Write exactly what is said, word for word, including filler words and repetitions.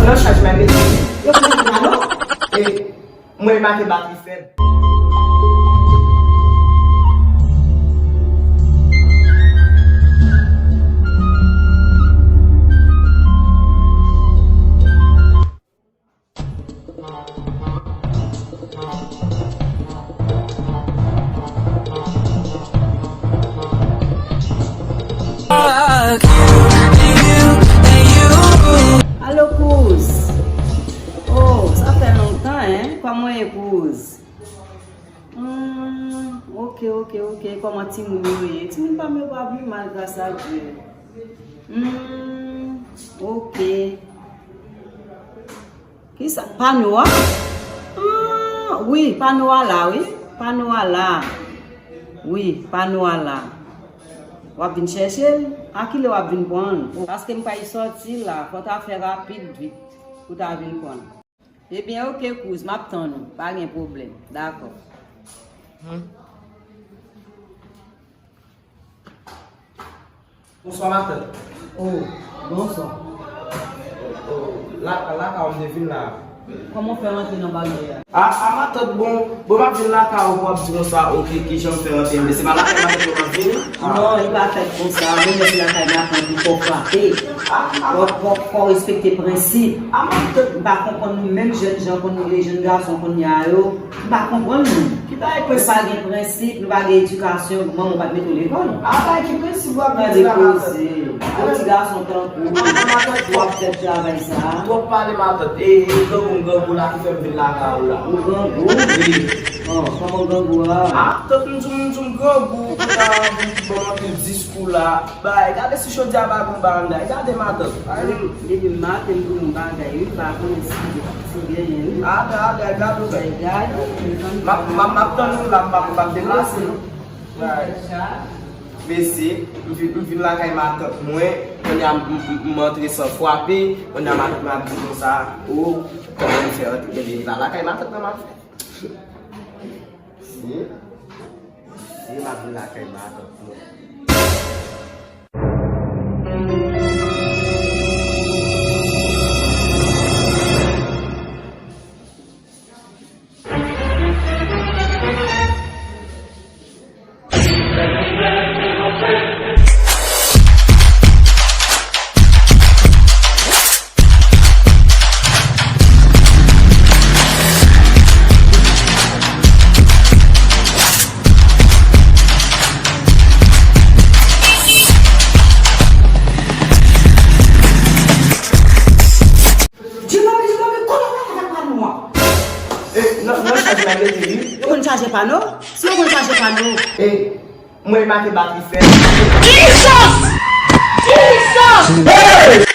Nan chaj mwen mete. Yo konekte pano. E mwen make batri fèb. Alo, kouz. Oh, sa fè lontan, en. Kòman w ye, kouz? Hmm, ok, ok, ok. Kòman timoun yo ye? Timoun pa m yo pa pi mal, gras a Dye. Hmm, ok. Kisa? Pano a? Ah, wi, pano a la, wi. Pano a la. Wi, pano a la. W ap vin chèche l? A kilè w ap vin pran l? Paske m pral sòti la. Fò w ta fè rapid vit pou w ta vin pran l. Ebyen, ok, kouz, m ap tann ou. Pa gen pwoblèm. Dakò. Hmm. Bonswa, matant. Oh, bonswa. Oh, la, la, ka w m te vin la. Kòman w fè rantre nan baryè a? A, a, matant, bon, bon, m ap vin lakay ou pou w ap di konsa, ok, kijan m fè rantre, men se pa lakay matant mwen m ap vini? Non, li pa fèt konsa. Mwen menm se lakay matant ou fò frape. Fò, fò, fò respekte prensip. M pa konprann nou menm jèn jan konn, jèn gason kounye a yo. M pa konprann nou. Ki bagay prensip? Nou pa gen prensip, nou pa gen edikasyon. Manman w pa t mete w lekòl. A, bagay ki prensip w ap di la, matant? Tande koze. Yon ti gason tankou w ap fè travay sa a. Twòp pale, matant. E, e grangou, grangou la ki fè m vin lakay ou la. Ou grangou? Wi. Oh, kòman grangou a? A, tankou m di w, m di w grangou, pou ta vin ban m anpil diskou la. Bay, gade si chodyè a pa gon bagay anndan. Gade, matant. Depi maten m di w yon bagay, wi, m pa konnen si, si genyen, wi. Gade, gade, gade, bay. Gade, m ap, m ap, m ap tann ou la, m p ap, m p ap deplase, non. Bay. Mesye, m vin, m vin lakay matant mwen, kounye a m, m, m, m antre san frape, kounye a matant mwen ap di konsa, o, kòman m fè antre, ebyen, e pa lakay matant mwen m ap fè. Si, si, m ap vin lakay matant mwen. Jimmy, Jimmy, konnen w pa ka fè pano a. E, nan, nan chaj la mete li. Yo konn chaje pano? Si yo konn chaje pano. E, mwen make batri fèb. Jesus! Jesus! Hey!